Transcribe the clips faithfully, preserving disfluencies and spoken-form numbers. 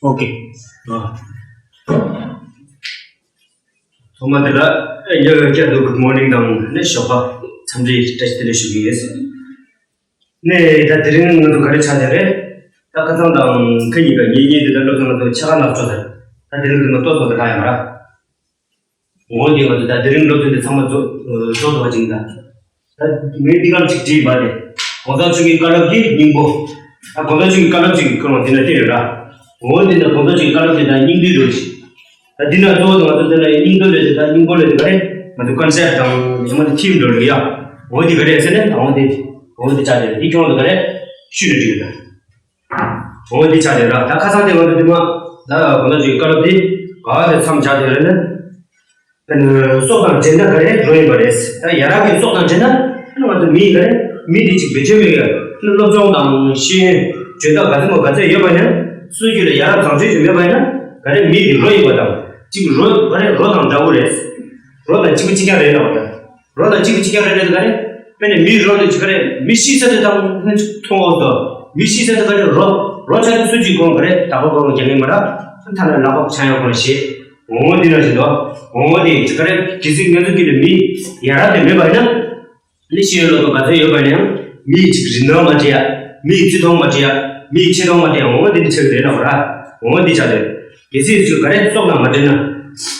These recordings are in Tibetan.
ཨོ་ཀེ། ཨ། ཐོག་མ་དེ་ལ་ཡ་ཡ་བསྐྱར་དུ་good morning དང་ནི་ཞོགས་པ་འཚམས་འདྲི་བཀྲ་ཤིས་བདེ་ལེགས་ཞུ་གི་ཡོད། ནས་ད་དེ་རིང་ང་ཚོ་ག་རེ་ཆགས་བསྡད་རེད། ད་ཁ་སང་དང་ཁ་ཉིན་ག་ཉིན་གཉིས་དེ་ད་སློབ་ཚན་ང་ཚོ་ཕྱེད་ཀ་ལྷག་ཆོག་ཟེར། ད་དེ་རིང་དེ་མ་གཏོགས་ཚོགས་དེ་ག་ཡང་མ་ར། འོ་དེ་ང་ཚོ་ད་དེ་རིང་སློབ་ཚན་དེ་ཚང་མ་རྫོགས་རྫོགས་ཐུབ་པ་ཅིག་ད། ད་ངས་འདི་གར་ཅིག་བྲིས་པ་དེ། གོང་ས་མཆོག་གི་བཀའ་སློབ་ཀྱི་སྙིང་པོ། ད་གོང་ས་མཆོག་གི་བཀའ་སློབ་ཅིག་ཁོ་རང་འདི་ན་བསྟན་ཡོད་ར། འོ་དེ་ནས་གོང་ས་མཆོག་གི་བཀའ་སློབ་དེ་ད་སྙིང་བསྡུས་འགྲོ་ཞིག་ད་འདི་ན་གཙོ་བོ་དེ་ང་ཚོ་དེ་ལ་སྙིང་བསྡུས་ལས་དེ་ད་སྙིང་པོ་ལས་དེ་ག་རེ་ང་ཚོ་ཀོན་སེབ་དང་ཉི་མ་དེ་ཐིམ་འགྲོ་ལ་ཡ། འོ་དེ་ག་རེ་ཟེར་ནས་ད་འོ་དེ་འོ་དེ་ཆ་དེ་འདི་ཁྱོད་ཚོ་ག་རེ་ཤུ་རེ་བྲིས་ཡོད་ད། འོ་འདི་ཆ་དེ་ར། ད་ཁ་སང་དེ་ང་ཚོ་འདི་མ་ད་གོང་ས་མཆོག་གི་བཀའ་སློབ་དེ་ག་དེ་མཚམས་ཆགས་དེ་རེད་ན། སྲོག་དང་འབྲེལ་ན་ག་རེ་རོ་ཡིན་པ་རེད། ད་ཡ་རབས་ཀྱི་སྲོག་དང་འབྲེལ་ན་ང་ཚོ་མི་ག་རེ་མི་དེ་གཅིག་བེད་སྤྱོད་མེད་ཡ། སློབ་སྦྱོང་དང་ཤེས་ཡོན་བརྗོད་ཐབས་ག་ཚོད་མོ་ག་ཚོད་ཡོད་པ་ཡིན་ན་སུ་རྒྱུད་ལ་ཡ་རབས་བཟང་སྤྱོད་ཅིག་མེད་པ་ཡིན་ན་ག་རེ་མི་དེ་རོ་ཡིན་པ་དང་གཅིག་རོ་ག་རེ་རོ་དང་འདྲ་བོ་རེད། རོ་དང་གཅིག་པ་གཅིག་རྐྱང་རེད་ལབ་པ་དང་། རོ་དང་གཅིག་པ་གཅིག་རྐྱང་རེད་ལབ་ག་རེ། དཔེར་ན་མིའི་རོ་དེ་ག་རེ་མི་ཤི་ས་དེ་དང་མཐོང་འོག་ཏུ་མི་ཤི་ས་དེ་ག་རེ་རོ་རོ་ཆ་དེ་སུ་གཅིག་གོང་ག་རེ་བདག་པོ་གོང་རྒྱག་གི་མ་ར། ཐ་ན་ལག་པ་ཆ་ཡང་གོང་ཞེས། འོ་འདི་ན་བཞིན་དུ། འོ་དེ་ག་རེ་གལ་སྲིད་ང་ཚོ་གི་ལ་མི་ཡ་རབས་དེ་མེད་པ་ཡིན་ན། ནི་ཤེས་ཡོན་སློབ་སྟོན་ག་ཚོད་ཡོད་པ་ཡིན་ན་ཡང་མིའི་ཅིག་རིན་ཐང་མ་བྲི་ཡ། མིའི་བརྩི་མཐོང་མ་བྲི་ཡ། མིའི་ཆེ་མཐོང་མ་བྲི་ཡ། འོ་འདི་འདི་ཆགས་ཀྱི་རེད་ལབ་ར། འོ་འདི་ཆགས་རེད། གལ་སྲིད་ཚུལ་ག་རེ་སྲོག་དང་མ་བྲལ་ན།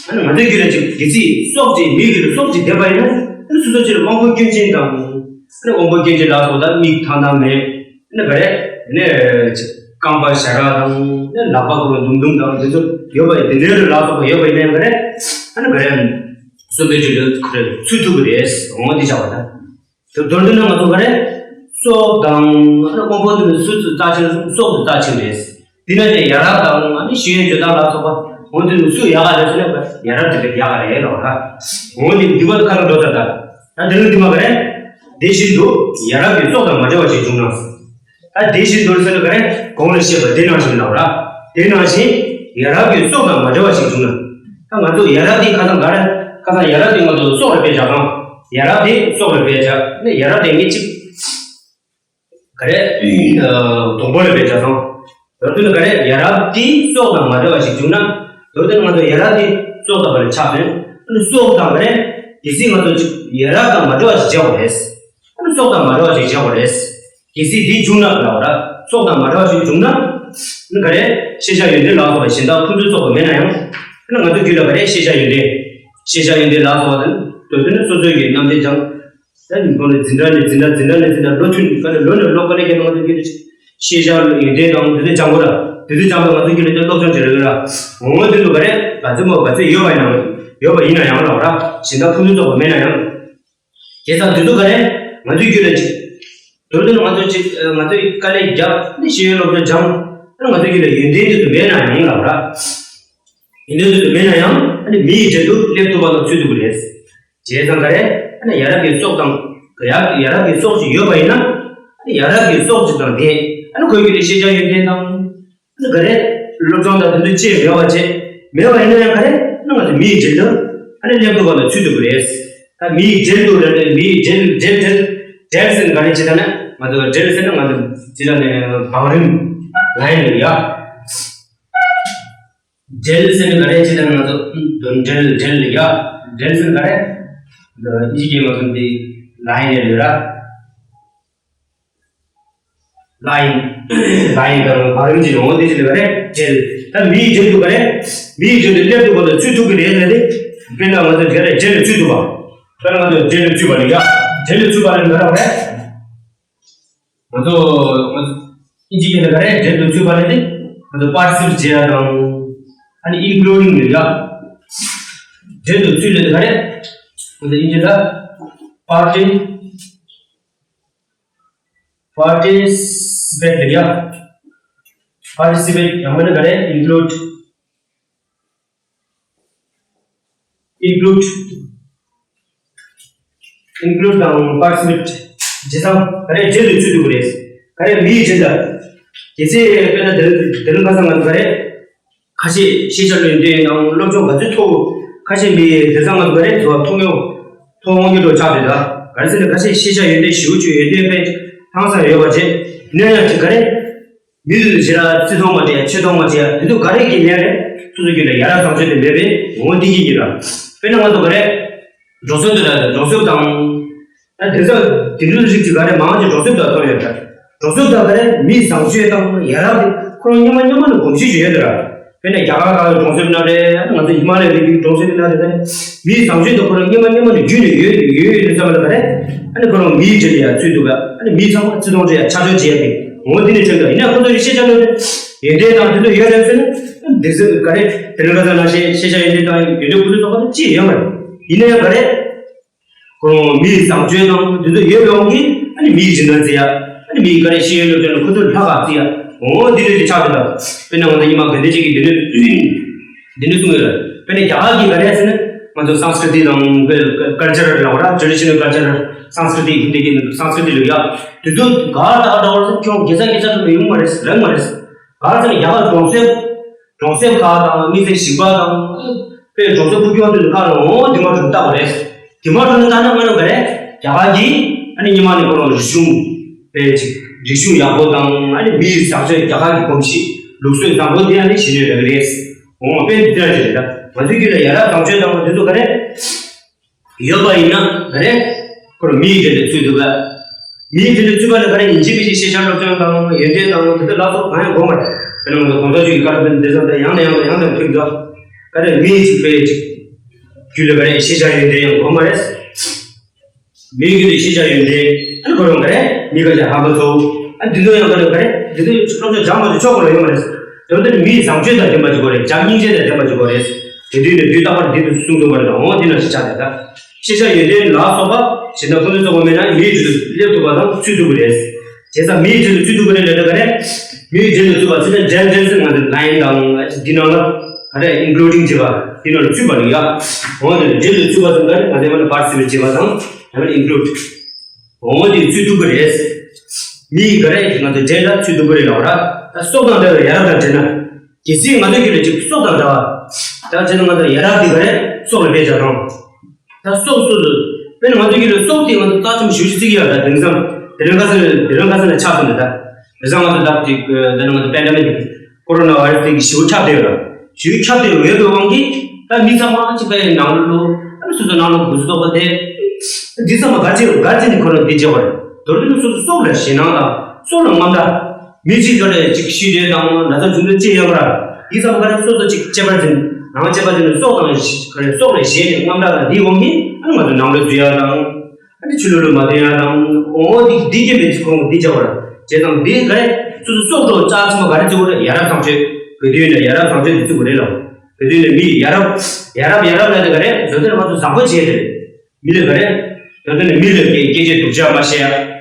ཨ་ནི་ང་ཚོའི་རྒྱུད་ལ་ཅིག་གལ་སྲིད་སྲོག་ཅིག་མིའི་རྒྱུད་ལ་སྲོག་ཅིག་བསྡད་པ་ཡིན་ན་ཨ་ནི་སོ་སོ་ཅིག་ལ་དབང་པོ་སྐྱོན་ཅན་དང་། ཨ་ནི་དབང་པོ་སྐྱོན་ཅན་ལ་སོགས་ད་མིག་ཐང་ཐང་མེད། ཨ་ནི་ག་རེ། ཨ་ནི་རྐང་པ་ཞ་དྲག་དང་ཨ་ནི་ལག་པ་ཁོ་རང་ལྡུམ་ལྡུམ་དང་དེ་ཚོ་ཡོད་པ་ཡིན་དེ་འདྲའི་ལ་སོགས་པ་ཡོད་པ་ཡིན་ན་ག་རེ། ཨ་ནི་ག་རེ། གསོན་པོའི་རྒྱུད་ལ་ག་རེ་ཚུད་ཐུབ་ཀྱི་རེད། འོ་འདི་བྱ་བ་དང་། དེ་མདོར་བསྡུས་ན་ང་ཚོ་ག་རེ། སྲོག་དང་ཨ་ནི་དབང་པོ་འདི་ནི་སུ་ཚོ་རྩ་ཆེན་སྲོག་ཏུ་རྩ་ཆེན་རེད། འདི་ན་དེ་ཡ་རབས་དང་ཨ་ནི་ཤེས་ཡོན་སྦྱོང་སྟངས་ལ་སོགས་པ་འོ་འདི་ནི་སུ་ཡག་ག་རེད་ཟེར་ན་ཡ་རབས་དེ་ཡག་ག་རེད་ལབ་ར། འོ་འདི་འདི་བར་ཁ་ལ་འགྲོ་ཚར་ད། ད་དེ་ནི་འདི་མ་ག་རེ། དེ་བཞིན་དུ་ཡ་རབས་ཀྱི་སྲོག་དང་མ་བྲལ་བ་ཞིག་བྱུང་ན། ད་དེ་བཞིན་དུ་ཟེར་ན་ག་རེ་གོང་ལ་བཤད་པ་དེ་ནང་བཞིན་ལབ་ར། དེ་ནང་བཞིན་ཡ་རབས་ཀྱི་སྲོག་དང་མ་བྲལ་བ་ཞིག་བྱུང་ན། ད་ང་ཚོ་ཡ་རབས་དེ་ཁ་སང་ག་རེ་ཁ་སང་ཡ་རབས་དེ་ང་ཚོ་སྲོག་ལ་དཔེ་བཞག་དང་། ཡ་རབས་དེ་སྲོག་ལ་དཔེ་བཞག་ནས་ཡ་རབས་དེ་ངས་གཅིག་ག་རེ་སྡོང་པོ་ལ་དཔེ་བཞག་དང་། ད་དུས་ན་ག་རེ་ཡ་རབས་དེ་སྲོག་དང་མ་བྲལ་བ་ཞིག་བྱུང་ན། ད་དུས་ན་ང་ཚོ་ཡ་རབས་དེ་སྲོག་དང་བ་ལ་ཆགས་དོན་ཨ་ནི་སྲོག་དང་ག་རེ་གལ་སྲིད་ང་ཚོ་ཡ་རབས་དང་མ་བྲལ་བ་ཞིག་བྱེད་དགོས་རེད། ཨ་ནི་སྲོག་དང་མ་བྲལ་བ་ཞིག་བྱེད་དགོས་རེད། གལ་སྲིད་འདི་བྱུང་ན་ལབ་ར། སྲོག་དང་མ་བྲལ་བ་ཞིག་བྱུང་ན། ཨ་ནི་ག་རེ། ཤེས་བྱ་ཡོན་ཏན་ལ་སོགས་པ་གཞན་དག་ཕུན་སུམ་ཚོགས་པ་མེད་ན་ཡང་། ཨ་ནི་ང་ཚོའི་རྒྱུད་ལ་ག་རེ་ཤེས་བྱ་ཡོན་ཏན། ཤེས་བྱ་ཡོན་ཏན་ལ་སོགས་པ་དང་དོན་དུ་ནི་སོ་སོའི་གི་རྣམ་འདྲེན་སྦྱང་། ད་ཉིན་གུང་ནས་འཛིན་གྲྭ་ནས་འཛིན་གྲྭ་འཛིན་གྲྭ་ནས་འཛིན་གྲྭ་ལོ་ཐུན་ག་ནས་ལོ་ནས་ལོ་ག་ནས་ག་ནས་ང་ཚོའི་རྒྱུད་ལ་ཤེས་བྱ་ཡོན་ཏན་དང་དེ་ཚོ་སྦྱང་དགོས་ར། དེ་ཚོ་སྦྱང་པ་ང་ཚོའི་རྒྱུད་ལ་ཀྱང་སློབ་སྦྱོང་བྱེད་ར་ཡོད་ར། འོ་དེ་ཚོ་ག་རེ་ག་ཚོད་མོ་ག་ཚོད་ཡོད་པ་ཡིན་ན་ཡོད་པ་ཡིན་ན་ཡང་ལབ་ར། གཞན་དག་ཕུན་སུམ་ཚོགས་པ་མེད་ན་ཡང་། བྱས་ཙང་དེ་ཚོ་ག་རེ་ང་ཚོའི་རྒྱུད་ལ་ཅིག་མདོར་བསྡུས་ན་ང་ཚོ་ཅིག་ང་ཚོའི་དཀའ་ལས་བརྒྱབ་ནས་ཤེས་ཡོན་སློབ་སྦྱོང་སྦྱངས་ཨ་ནི་ང་ཚོའི་རྒྱུད་ལ་ཡོན་ཏན་དེ་ཚོ་མེད་ན་ཡང་ལབ་ར། ཡོན་ཏན་དེ་ཚོ་མེད་ན་ཡང་ཨ་ནི་མི་ཡི་གྲལ་དུ་སླེབས་ཐུབ་པ་དང་ཚུད་ཐུབ་ཀྱི་རེད། བྱས་ཙང་ག་རེ་ཨ་ནི་ཡ་རབས་ཀྱི་སྲོག་དང་ཡ་ཡ་རབས་ཀྱི་སྲོག་ཅིག་ཡོད་པ་ཡིན་ན་ཨ་ནི་ཡ་རབས་ཀྱི་སྲོག་ཅིག་དང་ལྡན་ཨ་ནི་ཁོའི་རྒྱུད་ལ་ཤེས་བྱ་ཡོན་ཏན་དང་། ཨ་ནི་ག་རེ། སློབ་སྦྱོང་དང་དེ་ཚོ་ཅི་ཡང་མེད་པ་བྱས། མེད་པ་ཡིན་ན་ཡང་ག་རེ། ཨ་ནི་ང་ཚོ་མི་ཡི་གྲལ་དུ། ཨ་ནི་སླེབས་ཐུབ་པ་ལ་ཚུད་ཐུབ་ཀྱི་རེད། ད་མི་ཡི་གྲལ་དུ་རེད་རེད་མི་ཡི་གྲལ་གྲལ་གྲལ་གྲལ་ཟེར་ནས་ག་རེ་བྱེད་ད་ན་ང་ཚོ་གྲལ་ཟེར་ན་ང་ཚོ་ཅི་ལ་ནས་བང་རིམ་ལའིན་ལ་ཡ། གྲལ་ཟེར་ནས་ག་རེ་བྱེད་ད་ན་ང་ཚོ་དོན་གྲལ་གྲལ་ལ་ཡ། གྲལ་ཟེར་ན་ག་རེ། འདི་ཡི་གེ་མ་སོང་དེ་ལའིན་ལ་ཡོད་ར། ལའིན། ལའིན་དང་བང་རིམ་གྱི་ཡོང་བ་དེ་ཅི་ལ་རེད་གྲལ། ད་མི་ཡི་གྲལ་དུ་ག་རེ། མི་ཡི་གྲལ་དུ་སླེབས་ཐུབ་པ་དང་ཚུད་ཐུབ་ཀྱི་རེད་ལབ་དེ། དཔེར་ན་ང་ཚོ་ག་རེ་གྲལ་ལ་ཚུད་ཐུབ་པ། དཔེར་ན་ང་ཚོ་གྲལ་ལ་ཚུད་པ་ལ་ཡ། གྲལ་ལ་ཚུད་པ་ལ་ག་རེ་རེད། ང་ཚོ་ང་ཚོ་ཨིན་ཇི་སྐད་ལ་ག་རེ་གྲལ་དུ་ཚུད་པ་ལབ་དེ། ང་ཚོ་པར་ཊི་སི་པེཊ་བྱེད་ཡ་དང་། ཨ་ནི་ཨིན་ཀླུ་ཌིང་ལབ་ཡ། གྲལ་དུ་ཚུད་ལབ་དེ་ག་རེ། ང་ཚོ་ཨིན་ཇི་ལ་པར་ཊི་སི་པེཊ། Participate ལབ་ཡ། Participate ཡང་མིན་ན་ག་རེ། Include། Include། Include དང་participate བྱས་ཙང་ག་རེ་གྲལ་དུ་ཚུད་ཐུབ་ཀྱི་རེད། ག་རེ་མི་ཡི་གྲལ་ལ། གལ་སྲིད་དཔེར་ན་དེ་དེ་རིང་ཁ་སང་ང་ཚོ་ག་རེ། ཁ་ཤས་ཤེས་བྱ་ཡོན་ཏན་དང་སློབ་སྦྱོང་ག་ཚོད་མཐོ་བོ། ཁ་ཤས་མི་དེ་ཚང་ང་ཚོ་ག་རེ་དེ་བ་མཐོང་ཡོང་མཐོང་འོང་གི་འགྲོ་ཆགས་དེ་འདྲ། ག་རེ་ཟེར་ན་ཁ་ཤས་ཤེས་བྱ་ཡོན་ཏན་ཞེ་པོ་ཅིག་ཡོན་ཏན་དཔེ་ཧང་སང་ཡོད་པ་བྱས། གནས་ཡང་ཅིག་ག་རེ། མི་ཚོས་ཞེ་དྲག་བརྩི་མཐོང་མ་བྱེད་ཡ། ཆེ་མཐོང་མ་བྱེད་ཡ། དེ་ཚོ་ག་རེ་གི་ལན་རེད། སོ་སོ་རྒྱུད་ལ་ཡ་རབས་བཟང་སྤྱོད་དེ་མེད་པས་འོ་འདི་གི་ཡིན་ར། དཔེར་ན་ང་ཚོ་ག་རེ། འགྲོ་སོང་དེ་ལ་འགྲོ་སོང་དང་། ད་དེང་སང་དེང་དུས་རིགས་ཀྱི་ག་རེ་མང་ཆེ་འགྲོ་སོང་དང་མཐོང་ཡོད་ད། འགྲོ་སོང་དང་ག་རེ་མི་བཟང་སྤྱོད་དང་ཡ་རབས་དེ་ཁོ་རང་སྔོན་མ་སྔོན་མ་ནས་གོམས་གཤིས་ཅིག་ཡོད་དེ་ར། དཔེར་ན་རྒྱ་གར་ཁག་གི་གྲོང་གསེབ་ན་རེད། ང་ཚོ་ཧི་མ་ལ་ཡའི་རི་རྒྱུད་གྲོང་གསེབ་ན་རེད། ད་མི་བཟང་སྤྱོད་དང་ཁོ་རང་སྔོན་མ་སྔོན་མ་ནས་རྒྱུད་ནས་ཡོད་ཡོད་ཡོད་ཙམ་ལ་ག་རེ། ཨ་ནི་ཁོ་རང་མིའི་གྲས་ལ་ཡ་ཚུད་འདུག་ག་ཨ་ནི་མི་ཚང་མ་བརྩི་མཐོང་བྱེད་ཡ་ཆ་འཇོག་བྱེད་ཡ་དེ་འོ་འདི་ནས་བྱུང་འདུག་ཡིན་ན་ཁོ་ཚོ་ཡི་ཤེས་བྱ་ལོ་ཡོན་ཏན་དང་དེ་ཚོ་ཡོད་རེད་ཟེར་ན། འདི་ཚོ་ག་རེ་དེ་རིང་ཁ་སང་ནང་བཞིན་ཤེས་བྱ་ཡོན་ཏན་དང་ཡོན་ཏན་ཁོ་ཚོའི་ཐོག་ཏུ་ཅི་ཡོད་མ་རེད། ཡིན་ན་ཡང་ག་རེ། ཁོ་རང་མིའི་བཟང་སྤྱོད་དང་དེ་ཚོ་ཡོད་པའི་དབང་གིས་ཨ་ནི་མིའི་སྦྱིན་བདག་བརྩི་ཡ། ཨ་ནི་མིའི་ག་རེ་ཤེས་ཡོན་སློབ་སྦྱོང་ལ་ཁོ་ཚོས་ལྷག་ག་བརྩི་ཡ། འོ་འདི་འདྲ་ཞིག་ཆགས་འདུག་ད་དཔེར་ན་ང་ཚོ་ཉི་མ་དགའ་ལྡན་ཅིག་གིས་འདི་འདྲ་འདི་འདྲ་གསུངས་ཡོད་རེད། དཔེར་ན་རྒྱ་གར་གྱི་ག་རེ་ཟེར་ན་ང་ཚོ་སཾ་སྐྲྀ་ཏི་དང་ཀལ་ཅར་ལ་བ་ར་ཊེ་ཌི་ཤི་ནལ་ཀལ་ཅར་སཾ་སྐྲྀ་ཏི་ཧིན་དི་གི་སཾ་སྐྲྀ་ཏི་ལ་ཡ། དེ་ཚོ་ག་ད་ག་འདྲ་བར་ཁྱོད་དགེ་རྩ་དགེ་རྩ་ཐུབ་པ་ཡོང་མ་རེད། རག་མ་རེད། ག་ཟེར་ན་རྒྱ་གར་གྲོང་གསེབ། གྲོང་གསེབ་ཁག་དང་དམིགས་བསལ་ཞིང་པ་དང་། དཔེ་གྲོང་གསེབ་ཕུགས་རྒྱང་དུ་ཁག་ལ་འོང་དེ་མ་གྲུབ་ལྟ་བ་རེད། དེ་མ་གྲུབ་ན་ལྟ་ན་སྔོན་ལ་ག་རེ། རྒྱ་གར་གྱི་ཨ་ནི་སྔོན་མ་ནས་ཁོ་རང་རིག་གཞུང་། དཔེ་ཅིག་རིག་གཞུང་ཡག་པོ་དང་ཨ་ནི་མིའི་བཟང་སྤྱོད་རྒྱ་གར་གྱི་གོམས་གཤིས་ལུགས་སྲོལ་བཟང་པོ་དེ་ཨ་ནི་ཤེས་ཡོན་རག་གི་རེད། འོང་དཔེ་འདི་འདྲ་ཞིག་རེད་ད། ང་ཚོའི་རྒྱུད་ལ་ཡ་རབས་བཟང་སྤྱོད་དང་དེ་ཚོ་ག་རེ། ཡོད་པ་ཡིན་ན་ག་རེ། ཁོ་རང་མིའི་གྲས་ལ་ཚུད་འདུག་ག་མིའི་གྲས་ལ་ཚུད་པ་ལ་ག་རེ་ཡིན་གཅིག་མིན་གཅིག་ཤེས་བྱ་སློབ་སྦྱོང་དང་ཡོན་ཏན་དང་དེ་ཚོ་ལ་སོགས་གང་ཡང་དགོས་མ་རེད། དཔེར་ན་ང་ཚོ་གོང་ས་མཆོག་གི་བཀའ་སློབ་འདི་ཚོ་ད་ཡང་ནས་ཡང་དུ་ཡང་དུ་ཐོས་འདུག་ག་རེ་མིའི་གཅིག་དཔེ་གཅིག་རྒྱུད་ལ་ག་རེ་ཤེས་བྱ་ཡོན་ཏན་ཡང་དགོས་མ་རེད། མིའི་རྒྱུད་ལ་ཤེས་བྱ་ཡོན་ཏན་ཨ་ནི་ཁོ་རང་ག་རེ་མི་ག་ཅག་ཧམ་པ་ཚོ་ཨ་འདི་ཚོ་ཡང་ག་རེ་ག་རེ་འདི་ཚོ་སློབ་སྦྱོང་སྦྱང་མ་ཐུབ་ཆོག་གོ་ལ་ཡོད་མ་རེད། དོན་དུ་ནི་མིའི་བཟང་སྤྱོད་དང་ལྡན་པ་ཅིག་དགོས་རེད། བྱམས་སྙིང་རྗེ་དང་ལྡན་པ་ཅིག་དགོས་རེད། དེ་དུས་ནས་དུས་རྟག་པར་འདི་དུ་གསུང་ཐུབ་པ་རེད། འོ་འདི་ན་ཞིག་ཆགས་བསྡད་ད། ཤེས་བྱ་ཡོན་ཏན་ལ་སོགས་པ་གཞན་དག་ཀུན་ཏུ་ཚོགས་པ་མེད་ན་མིའི་རྒྱུད་དུ་སླེབས་ཐུབ་པ་དང་ཚུད་ཐུབ་ཀྱི་རེད། བྱས་ཙང་མིའི་རྒྱུད་དུ་ཚུད་ཐུབ་ཀྱི་རེད་ལབ་ན་ག་རེ། མིའི་རྒྱུད་དུ་ཚུད་པ་ཚུད་ན་འབྲེལ་འབྲེལ་ཟེར་ང་ཚོ་ལ་ཡིན་དང་འདི་ནང་ལ་ག་རེ་ཨིན་ཀླུ་ཌིང་བྱེད་པ་འདི་ནང་ལ་ཚུད་པ་རེད་ཡ། འོ་དེ་རྒྱུད་དུ་ཚུད་པ་ཟེར་ན་ག་རེ་ང་ཚོའི་ང་ཚོ་པར་ཊི་སི་པེ་ཊི་བྱེད་པ་དང་ཡང་ན་ཨིན་ཀླུ་ཌི། འོ་དེ་ཚུད་ཐུབ་ཀྱི་རེད། མིའི་ག་རེ་ང་ཚོ་འབྲེལ་ལ་ཚུད་ཐུབ་ཀྱི་རེད་ལབ་ར། ད་སྲོག་དང་འདྲ་བའི་ཡ་རབས་དང་འབྲེལ་ན། གལ་སྲིད་ང་ཚོའི་རྒྱུད་ལ་ཅིག་སྲོག་དང་འདྲ་བ། ད་བྱས་ན་ང་ཚོ་ཡ་རབས་དེ་ག་རེ་སྲོག་ལ་དཔེ་བྱ་དང་། ད་སྲོག་སོ་སོ། དཔེར་ན་ང་ཚོའི་རྒྱུད་ལ་སྲོག་དེ་ང་ཚོ་རྩ་ཆེན་པོ་ཞེ་པོ་ཅིག་བརྩི་གི་ཡོད་ད། དེང་སང་དེ་རིང་ཁ་སང་དེ་རིང་ཁ་སང་ལ་ཆགས་སོང་ད་ད། དེང་སང་ང་ཚོ་ལྟ་བུ་ཅིག་ད་ནི་ང་ཚོ་པེན་ཌེ་མིག་ཀོ་རོ་ན་བྷ་ར་སི་དེ་གི་ཞེ་པོ་ཁྱབ་བསྡད་ཡོད་ར། ཞེ་པོ་ཁྱབ་བསྡད་ཡོད་པའི་དབང་གིས་ད་མི་ཚང་མ་གཅིག་པའི་ནང་ལོ་ལོ་ཨ་ནི་སོ་སོ་ནང་ལོ་འགོ་ཚུགས་དོགས་པ་དེ། འདི་ཚང་མ་ག་ཅི་ག་ཅི་ནི་ཁོ་རང་འདི་བྱེད་པ་རེད། མདོར་བསྡུས་ན་སོ་སོ་སྲོག་ལ་ཞེད་སྣང་དང་སྲོག་ལ་དངངས་སྐྲག་མི་གཅིག་ཚོ་ལས་གཅིག་ཤི་འདྲེ་དང་ན་ཚ་བྱུང་དུས་ཅི་ཡོད་པ་ར། འདི་ཚང་མ་ག་རེ་སོ་སོ་གཅིག་གཅེས་པར་འཛིན་ནང་གཅེས་པར་འཛིན་ནས་སྲོག་དང་ག་རེ་སྲོག་ལ་ཞེད་ནས་དངངས་སྐྲག་དང་འདིའི་དབང་གིས་ཨ་ནི་ང་ཚོ་ནང་ལོ་འཛུལ་ཡ་དང་། ཨ་ནི་ཕྱི་ལོགས་ལ་མ་སྡོད་ཡ་དང་། འོ་འདི་འདི་སྐྱེ་མེད་ཚེ་ཁོང་འདི་བྱ་བར་བྱས་ཙང་འདི་ག་རེ་སོ་སོ་སྲོག་ལ་རྩ་ཆེན་པོ་ག་རེ་བརྩི་དགོས་རེད། ཡ་རབས་བཟང་སྤྱོད། བོད་དུས་ནས་ཡ་རབས་བཟང་སྤྱོད་འདི་བརྩི་དགོས་རེད་ལ། བོད་དུས་ནས་མི་ཡ་རབས་ཡ་རབས་ཡ་རབས་ལ་དེ་ག་རེ་བོད་དུས་ནས་ང་ཚོ་བཟང་པོ་བྱས་ཏེ་རེད། མི་ལ་ག་རེ། བོད་དུས་ནས་མི་ལ་སྐད་སྐད་ཆ་སྡུག་ཅག་མ་བཤད་ཡ།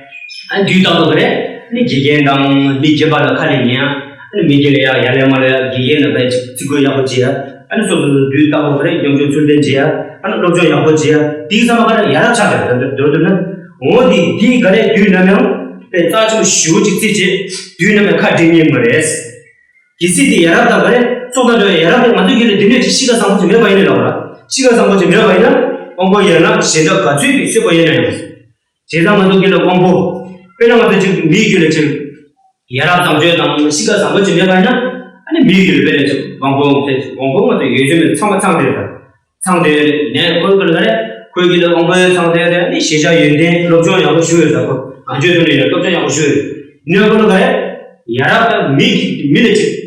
ཨ་ནི་དུས་རྟག་ཏུ་ག་རེ། ཨ་ནི་དགེ་རྒན་དང་མི་རྒན་པ་ལ་ཁ་ལས་ཉན་ཡ། ཨ་ནི་མི་རྒན་ལ་ཡ་ཡ་ལས་མ་ལས་ཡ་དགེ་རྒན་ལ་བས་ཅིག་བརྩི་བཀུར་ཡག་པོ་བྱེད་ཡ། ཨ་ནི་སོ་སོ་དུས་རྟག་པ་ག་རེ་སྐྱོན་བརྗོད་ཚུལ་ལྡན་བྱེད་ཡ། ཨ་ནི་སློབ་སྦྱོང་ཡག་པོ་བྱེད་ཡ། དེའི་ཚང་མ་ག་རེ་ཡ་རབས་ཆགས་པའི་འདོད་འདོད་འདོད་ན། འོ་དེ་དེའི་ག་རེ་དུས་ནམ་ཡང་དཔེ་རྩ་ཆེན་པོ་ཞེ་པོ་ཅིག་བརྩིས་བྱས་དུས་ནམ་ཡང་ཁ་འགྲིམ་ཉན་མ་རེད། གལ་སྲིད་དེ་ཡ་རབས་དང་ག་རེ་སྲོག་དང་འདྲ་བའི་ཡ་རབས་དེ་ང་ཚོའི་རྒྱུད་ལ་དེ་འདྲས་ཅིག་གཤིས་ཀ་བཟང་པོ་ཅིག་མེད་པ་ཡིན་ན་ལབ་ར། གཤིས་ཀ་བཟང་པོ་ཅིག་མེད་པ་ཡིན་ན་དབང་པོ་ཡན་ལག་གཞན་དག་ག་ཚོད་ཀྱིས་གསལ་པོ་ཡོད་ན་ཡང་། བྱས་ཙང་ང་ཚོ་རྒྱུད་ལ་དབང་པོ། དཔེར་ན་ང་ཚོ་ཅིག་མིའི་རྒྱུད་ལ་ཅིག་ཡ་རབས་བཟང་སྤྱོད་དང་གཤིས་ཀ་བཟང་པོ་ཅིག་མེད་པ་ཡིན་ན། ཨ་ནི་མིའི་རྒྱུད་ལ་དཔེར་ན་ཅིག་དབང་པོ་ཡོང་ཚེ་དབང་པོ་ང་ཚོ་ཡོད་ཚད་མེད་ཚང་མ་ཚང་སྟེ་རེད། ཚང་སྟེ་ཡོད་རེད། ནས་ཁོའི་ཁོ་ལ་ག་རེ། ཁོའི་རྒྱུད་ལ་དབང་པོའི་ཚང་སྟེ་ཡོད་རེད། ཨ་ནི་ཤེས་བྱ་ཡོན་ཏན་སློབ་སྦྱོང་ཡག་པོ་ཞུ་ཡོད་ཟེར་ཁོ། ང་ཚོའི་ཐོག་ནས་ཡང་སློབ་སྦྱོང་ཡག་པོ་ཞུ་ཡོད། ནས་ཁོ་ལ་ག་རེ། ཡ་རབས་དང་མི་གི་མི་ལ་ཅིག་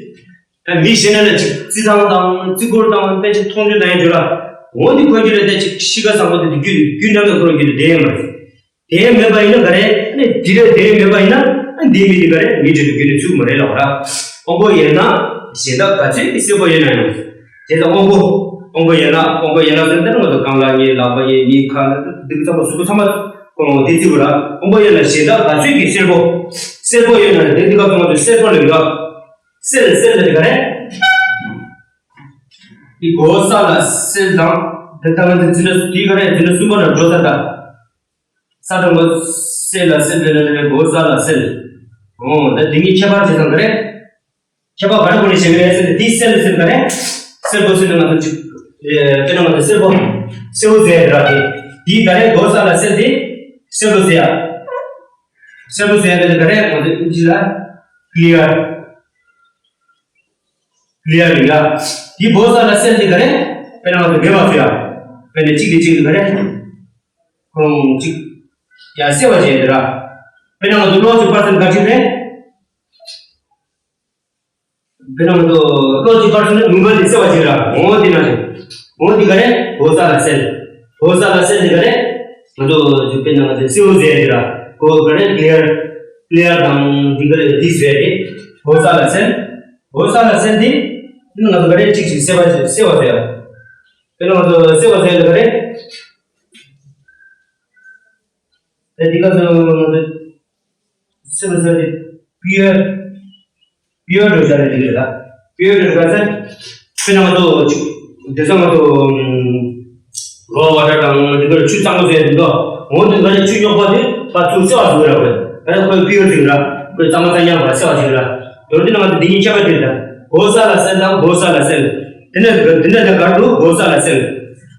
ད་མི་གཞན་ལ་ཅིག་བརྩི་མཐོང་དང་བརྩི་བཀུར་དང་དཔེ་ཅིག་མཐོང་ཆུང་དང་ཡང་འགྱུར་ལ། འོ་འདི་ཁོ་རྒྱུད་ལ་བལྟས་ཅིག་གཤིས་ཀ་བཟང་པོ་དེ་རྒྱུད་རྒྱུད་འགྲམ་ནས་ཁོ་རང་རྒྱུད་ལ་བསྡད་ཡོད་མ་རེད། དེ་མེད་པ་ཡིན་ན་ག་རེ། ཨ་ནི་འདི་རེད་དེ་མེད་པ་ཡིན་ན་ཨ་འདི་མི་འདི་ག་རེ་མི་འདི་རྒྱུད་ལ་ཚུད་མ་རེད་ལབ་ར། དབང་པོ་ཡན་ལག་གཞན་དག་ག་ཚོད་ཀྱིས་གསལ་པོ་ཡོད་ན་ཡང་། དེ་ལྟ་དབང་པོ། དབང་པོ་ཡན་ལག་དབང་པོ་ཡན་ལག་ཟེར་ན་ང་ཚོ་རྐང་ལག་གཉིས་ལག་པ་གཉིས་མིག་ཁ་འདི་ཚང་མ་གཟུགས་པོ་ཚང་མ་ཁོ་རང་དེ་བརྩི་དགོས་ར། དབང་པོ་ཡན་ལག་གཞན་དག་ག་ཚོད་ཀྱིས་གསལ་པོ། གསལ་པོ་ཡོད་ན་དེ་འདི་ག་ཚོད་ང་ཚོ་གསལ་པོ་ལ་ཡོད། སེལ་སེལ་ལ་དེ་ག་རེ། དེ་གོ་ས་ལ་སེལ་དང་། དེ་ལྟ་བུ་དེ་འཛིན་གྲྭ་དེ་ག་རེ་འཛིན་གྲྭ་གསུམ་པ་ལ་འགྲོ་ས་དང་། ས་དང་གོ་སེལ་ལ་སེལ་དེ་ལ་དེ་གོ་ས་ལ་སེལ། འོ་ད་དེ་གཉིས་ཁྱད་པར་བྱེད་སྟངས་ག་རེ། ཁྱད་པར་ག་རེ་གོ་ནས་བཤད་ཀྱི་རེད་ཟེར་ན་དེ་སེལ་ཟེར་ག་རེ། སེལ་གོ་སེལ་ན་ང་ཚོ་ཅིག་དཔེར་ན་ང་ཚོ་སེལ་གོ། སེལ་གོ་ཟེར་ཡ་དེ་ར་དེ། དེ་ག་རེ་གོ་ས་ལ་སེལ་དེ། སེལ་གོ་ཟེར་ཡ། སེལ་གོ་ཟེར་ཡ་དེ་ག་རེ་ང་ཚོ་ཨིན་ཇི་ལ་ཀི་ལི་ཡར། ལེ་ཡར་ཡིན་ཡ། དེ་བོ་ས་ལ་སེལ་དེ་ག་རེ། དཔེར་ན་ང་ཚོ་མེད་པ་ཚོ་ཡ། དཔེར་ན་གཅིག་གིས་གཅིག་ག་རེ། ཁོང་གཅིག་ཡ་སེལ་བ་བྱས་དེ་ར། དཔེར་ན་ང་ཚོ་གློག་གི་པར་སེལ་ག་ཅིག་རེད། དཔེར་ན་ང་ཚོ་གློག་གི་པར་སེལ་ནི་ནུས་པ་དེ་སེལ་བ་བྱས་ར། འོ་དེ་ན་ཅིག་འོ་དེ་ག་རེ། བོ་ས་ལ་སེལ། བོ་ས་ལ་སེལ་དེ་ག་རེ། ང་ཚོ་དཔེར་ན་ང་ཚོ་སེལ་ཟེར་དེ་ར། གོ་ག་རེ། ཀླེ་ཡར། ཀླེ་ཡར་དང་དེ་ག་རེ་དེ་ཟེར་དེ། བོ་ས་ལ་སེལ། བོ་ས་ལ་སེལ་དེ། ང་ཚོ་ག་རེ་གཅིག་གཅིག་སེལ་བ་སེལ་བ་ཟེར། དེ་ལ་ང་ཚོ་སེལ་བ་ཟེར་ལ་ག་རེ། དེ་འདི་ག་ཚོ་ང་ཚོ་སེལ་བ་ཟེར་དེ་པི་ཡར་པི་ཡར་འགྲོ་བྱ་རེད་འདི་རེད་ད། པི་ཡར་འགྲོ་བྱ་ཟེར། དཔེར་ན་ང་ཚོ་དེ་ཚོ་ང་ཚོ་རོ་བ་ཊར་དང་འདི་ག་ཆུ་གཙང་མ་ཟེར་དེ་འདུག་འོ་དེ་ག་རེ་ཆུ་རྙོག་པ་དེ་ཕར་ཚུར་སེལ་བ་ཟེར་ར། ག་རེ་ཁོའི་པི་ཡར་ཟེར་ར། ཁོའི་གཙང་མ་གཙང་རྐྱང་ཕར་སེལ་བ་ཟེར་ར། དོན་དེ་ན་ང་ཚོ་འདི་གཉིས་ཁྱད་པར་དེ་རེད་ད། བོ་ས་ལ་སེལ་དང་བོ་ས་ལ་སེལ། དེ་ནས་དེ་ནས་ད་གར་དུ་བོ་ས་ལ་སེལ།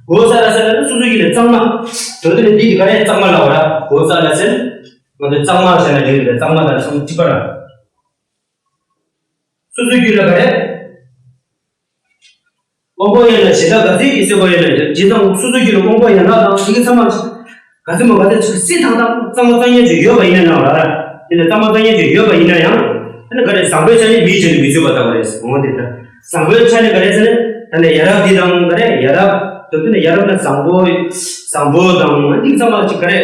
བོ་ས་ལ་སེལ་ལ་ནི་སོ་སོ་ཡིན་ལ་གཙང་མ། དོན་དེ་ནི་འདི་གི་ག་རེ་གཙང་མ་ལ་བ་ར། བོ་ས་ལ་སེལ། ང་ཚོ་གཙང་མ་བྱས་ན་ཡོད་ལ་གཙང་མ་དང་སོ་སོ་གཅིག་པ་ར། སོ་སོ་རྒྱུད་ལ་ག་རེ། དབང་པོ་ཡན་ལ་གཞན་དག་ག་ཚོད་ཀྱིས་གསོད་པ་ཡོད་ན་ཇི་ཙམ་སོ་སོ་རྒྱུད་ལ་དབང་པོ་ཡན་ལག་དང་དེ་གི་ཚང་མ། ག་ཚོད་མ་ག་ཚོད་ཅིག་སྲིད་ཐང་ཐང་གཙང་མ་གཙང་ཡན་ཅིག་ཡོད་པ་ཡིན་ན་ཡང་ར། དེ་ལ་གཙང་མ་གཙང་ཡན་ཅིག་ཡོད་པ་ཡིན་ན་ཡང་། དེ་ནི་ག་རེ་བཟང་པོའི་ཆ་ནས་མིའི་རྒྱུད་ལ་མི་ཚུད་པ་ལྟ་བུ་རེད། འོ་དེ་ལྟ། བཟང་པོའི་ཆ་ནས་ག་རེ་ཟེར་ན། ད་ནི་ཡ་རབས་འདི་དང་ག་རེ་ཡ་རབས། དོན་དུ་ནི་ཡ་རབས་ན་བཟང་པོ། བཟང་པོ་དང་འདི་ཚང་མ་ཅིག་ག་རེ།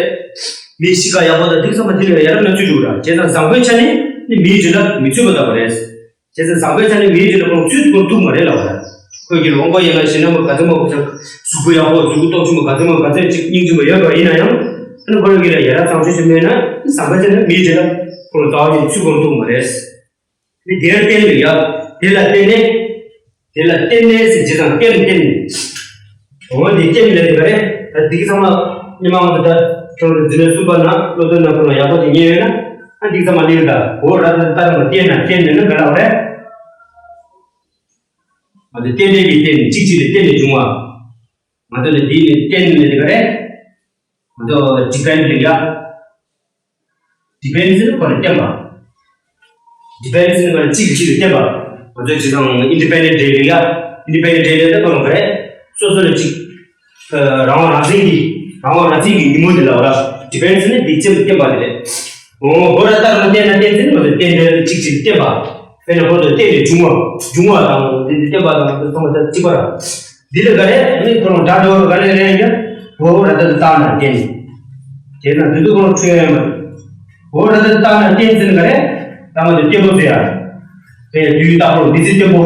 མི་གཤིས་ཀ་ཡག་པོ་དང་འདི་ཚང་མ་འདི་ལ་ཡ་རབས་ན་ཚུད་འགྲོ་ར། བྱས་ཙང་བཟང་པོའི་ཆ་ནས་ནི་མིའི་རྒྱུད་ལ་མི་ཚུད་པ་ལྟ་བུ་རེད། བྱས་ཙང་བཟང་པོའི་ཆ་ནས་མིའི་རྒྱུད་ལ་ཁོང་ཚུད་དགོས་ཐུག་མ་རེད་ལབ་པ་རེད། ཁོས་ཀྱི་དབང་པོ་ཡན་ལག་གཞན་དག་མ་ག་ཚོད་མ་གོ་ཆག་གཟུགས་པོ་ཡག་པོ་གཟུགས་པོ་སྟོབས་ཆེན་པོ་ག་ཚོད་མ་ག་ཚོད་ཅིག་སྙིང་རྗེ་མོ་ཡོད་པ་ཡིན་ན་ཡང་། ཨ་ནི་ཁོ་རང་གི་ལ་ཡ་རབས་བཟང་སྤྱོད་ཅིག་མེད་ན་བཟང་པོའི་ཆ་ནས་མིའི་རྒྱུད་ལ་ཁོང་རྩ་བ་ཉིད་ཚུད་དགོས་ཐུག་མ་རེད། མི་དེར་བརྟེན་ནས་ཡ། དེ་ལ་བརྟེན་ནས། དེ་ལ་བརྟེན་ནས་ཟེར་ཇི་ཙམ་བརྟེན་བརྟེན། འོ་དེ་བརྟེན་ལས་དེ་ག་རེ། ད་དེ་གི་ཚང་མ་སྔོན་མ་ང་ཚོ་ད་ཁྱོད་ཚོ་འཛིན་གྲྭ་གསུམ་པ་ན་སློབ་སྟོན་ན་ཁོ་ལ་ཡག་པོ་དེ་ཉན་ཡོད་ན། ཨ་འདི་གི་ཚང་མ་ལེན་ད་འོ་ར་ད་ལྟ་ང་བརྟེན་ན་བརྟེན་ནས་ན་ག་ལ་བ་རེད། ང་ཚོ་བརྟེན་འབྲེལ་གྱི་བརྟེན་ནས་གཅིག་གཅིག་ལས་བརྟེན་ནས་བྱུང་བ། ང་ཚོ་ལ་འདི་ནས་བརྟེན་ནས་དེ་ག་རེད། ང་ཚོ་ཌི་པེན་ཌི་ལ་ཡ། ཌི་པེན་ཌི་ཟེར་ན་ཁོ་ལ་བརྟེན་པ། ཌི་པེན་ཌི་ཟེར་ན་ཁོ་ལ་གཅིག་གིས་གཅིག་ལ་བརྟེན་པ། ང་ཚོས་བྱས་ཙང་ཨིན་ཌི་པེན་ཌེན་ཊི་ཌེ་ལ་ཡ། ཨིན་ཌི་པེན་ཌེན་ཊི་ཌེ་ལ་ཡ་དེ་ཁོ་ལ་ག་རེ། སོ་སོ་ལ་གཅིག་ཨ་རང་དབང་རང་བཙན་གྱི། རང་དབང་རང་བཙན་གྱི་ཉིན་མོ་འདི་ལ་བ་ར། ཌི་པེན་ཌི་ཟེར་ན་འདི་གཅིག་ལ་བརྟེན་པ་དེ་རེད། འོ་བོད་ར་ལྟར་མ་བརྟེན་ན་བརྟེན་ཟེར་ན་ང་ཚོས་བརྟེན་འབྲེལ་གཅིག་གཅིག་ལ་བརྟེན་པ། དཔེར་ན་བོད་དུ་བརྟེན་ནས་བྱུང་བ། བྱུང་བ་དང་འདི་འདི་བརྟེན་པ་དང་འདི་ཚང་མ་ད་གཅིག་པ་ར། འདི་ལ་ག་རེ་ནི་ཁོ་རང་སྒྲ་འདྲ་བོ་ག་ལེ་རེ་ཡ། བོ་ར་ད་ད་ན་བརྟེན། དེ་ན་འདི་ཚོ་ཁོ་རང་འཕྲོད་ཡ་མ། བོ་ར་ད་ད་ན་བརྟེན་ཟེར་ན་ག་རེ། ད་མ་དེ་བརྟེན་པོ་ཟེར་ཡ། དེ་ཡ་དུས་རྟག་པོ་འདི་ཚེ་བརྟེན་པོ།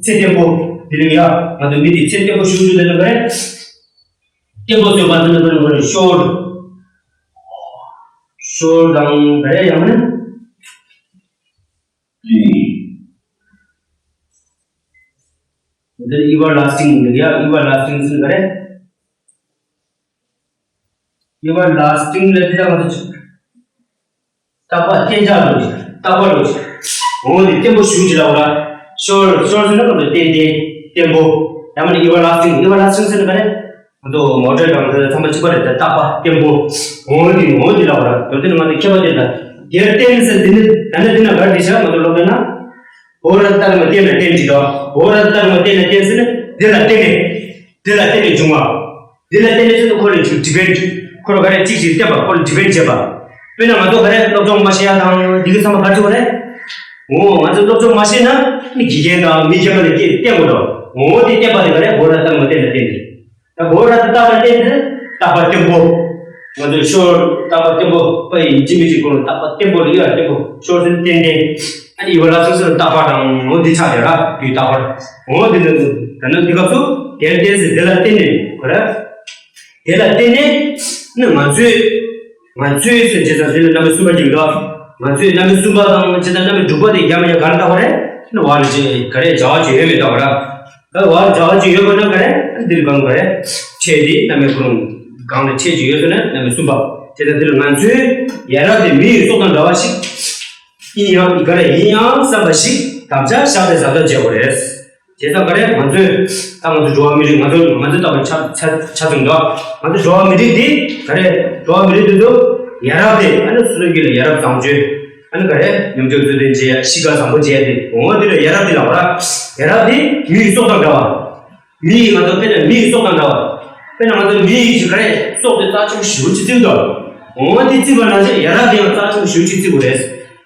ཚེ་བརྟེན་པོ། དེ་ལ་ཡ་ང་ཚོ་མི་དེ་ཚེ་བརྟེན་པོ་ཞུ་རྒྱུ་དེ་ན་ག་རེ། བརྟེན་པོ་ཟེར་བ་དེ་ན་ག་རེ་ག་རེ་ཤོར། ཤོར་དང་ག་རེ་ཡང་ན། འདིར་ཨི་ཝར་ལ་སི་ཊིང་ཡིན་འདུག་ཡ། ཨི་ཝར་ལ་སི་ཊིང་ཟེར་ག་རེ། ཨི་ཝར་ལ་སི་ཊིང་ལ་དེ་དག་ང་ཚོ་ཅིག་རྟག་པ་གཏན་འཇགས་ལོ་ཅིག་རྟག་པ་ལོ་ཅིག་འོ་དེ་བརྟན་པོ་ཞུ་ཅི་ལ་འོ་ར། ཤོར་ཤོར་ཟེར་ན་ང་ཚོ་ཏན་ཏན་བརྟན་པོ། ཡང་མིན་ན་ཨི་ཝར་ལ་སི་ཊིང་། ཨི་ཝར་ལ་སི་ཊིང་ཟེར་ན་ག་རེ། ང་ཚོ་མོ་ཊར་དང་དེ་ཚང་མ་གཅིག་པ་རེད་དེ་རྟག་པ་བརྟན་པོ། འོ་དེ་འོ་དེ་ལ་འོ་ར། དོན་དེ་ནི་ང་ཚོ་ཁྱད་པར་དེ་ལ་དེར་བརྟེན་ཟེར་དེ་ནི་ད་ནི་དེ་ན་ག་རེ་བྲིས་ཤག་ང་ཚོ་ཀློག་དོན་ན། བོ་ར་ལྟར་མ་བརྟེན་ན་བརྟེན་གྱི་འདུག་བོ་ར་ལྟར་མ་བརྟེན་ན་བརྟེན་ཟེར་ན་འདི་ལ་བརྟེན་ནས། འདི་ལ་བརྟེན་ནས་བྱུང་བ། འདི་ལ་བརྟེན་ནས་ཟེར་ན་ཁོ་ལ་ཅིག་ཌི་པེན་ཌི། ཁོ་ལ་ག་རེ་གཅིག་ཅིག་བརྟེན་པ། ཁོ་ལ་ཌི་པེན་ཌི་བྱེད་པ། དཔེར་ན་ང་ཚོ་ག་རེ་སློབ་སྦྱོང་མ་བྱེད་ཡ་དང་འདི་གི་ཚང་མ་ག་རེ་བྱེད་པ་རེད། འོ་ང་ཚོ་སློབ་སྦྱོང་མ་བྱེད་ན་ནི་དགེ་རྒན་དང་མི་རྒན་པ་ལ་སྐད་བརྟེན་དགོས་འདུག་འོ་དེ་བརྟེན་པ་དེ་ག་རེ་བོ་ར་ལྟར་མ་བརྟེན་ན་བརྟེན་ནས། ད་བོ་ར་ད་རྟག་པ་བརྟེན་ཏེ་རྟག་པ་བརྟན་པོ། ང་ཚོས་ཤོར་རྟག་པ་བརྟན་པོ་པ་ཡིན་གཅིག་མིན་གཅིག་ཁོ་རང་རྟག་པ་བརྟན་པོ་ལ་ཡོད་བརྟན་པོ་ཤོར་ཟེར་ཏན་ཏན། ཨ་ནི་ཡི་བ་ལ་སོ་སོར་རྟག་པ་དང་འོ་འདི་ཆགས་ཡོད་ར་དུས་རྟག་པར། འོ་འདི་འདི་ད་ནི་འདི་སྐབས་སུ་དེར་བརྟེན་ཟེར་དེ་ལ་བརྟེན་ནས་གོ་ར། དེ་ལ་བརྟེན་ནས་ནི་ང་ཚོས་ང་ཚོས་ཟེར་བྱས་ཙང་དེ་ལ་རྣམ་པ་གསུམ་པ་ཅིག་འདུག་ང་ཚོས་རྣམ་པ་གསུམ་པ་དང་བྱས་ཙང་རྣམ་པ་དྲུག་པ་དེ་རྒྱ་མ་ཡ་ག་རེ་བཏགས་པ་རེད། ནི་བ་ལ་ཅི་ག་རེ་བྱ་བ་ཅི་ཡོད་མེད་བཏགས་པ་ར། ད་བར་བྱ་བ་ཅིག་ཡོད་པ་ན་ག་རེ། འདིར་གང་ག་རེ། ཆེ་དེ་རྣམ་པའི་ཁོ་རང་གང་ལ་ཆེ་ཅིག་ཡོད་ཟེར་ན་རྣམ་པའི་གསུམ་པ། དེ་ལྟར་འདིར་ང་ཚོའི་ཡ་རབས་དེ་མི་ཡི་སྲོག་དང་འདྲ་བ་ཞིག་ཡིན་ཡང་ག་རེ་ཡིན་ཡང་བསམ་པ་ཞིག་དམ་བཅའ་བཞག་སྟེ་གཟབ་གཟབ་བྱེད་དགོས་རེད། བྱས་ཙང་ག་རེ་ང་ཚོས་ད་ང་ཚོ་འགྲོ་བ་མི་རིགས་ང་ཚོ་ང་ཚོ་ལྟ་བུ་ཆ་ཆ་ཆ་ཚང་འདུག་ང་ཚོ་འགྲོ་བ་མི་རིགས་དེ་ག་རེ་འགྲོ་བ་མི་རིགས་དེ་ཚོ་ཡ་རབས་དེ་ཨ་ནི་སུ་ལ་གི་ལ་ཡ་རབས་བཟང་སྤྱོད། ཨ་ནི་ག་རེ། ཉམས་ཆག་རྩོད་ལྡན་བྱེད་ཡ། གཤིས་ཀ་བཟང་པོ་བྱེད་ཡ་དེ། འོ་དེ་ལ་ཡ་རབས་དེ་ལབ་པ་ར། ཡ་རབས་དེ་མི་ཡི་སྲོག་དང་འདྲ་བ། མི་ཡི་ང་ཚོ་དཔེར་ན་མི་ཡི་སྲོག་དང་འདྲ་བ། དཔེར་ན་ང་ཚོ་མི་ཡི་ག་རེ་སྲོག་དེ་རྩ་ཆེན་པོ་ཞེ་པོ་ཅིག་བརྩི་འདུག་འོ་དེ་བརྩི་བ་ནང་བཞིན་ཡ་རབས་དེ་ཡང་རྩ་ཆེན་པོ་ཞེ་པོ་ཅིག་བརྩི་དགོས་རེད།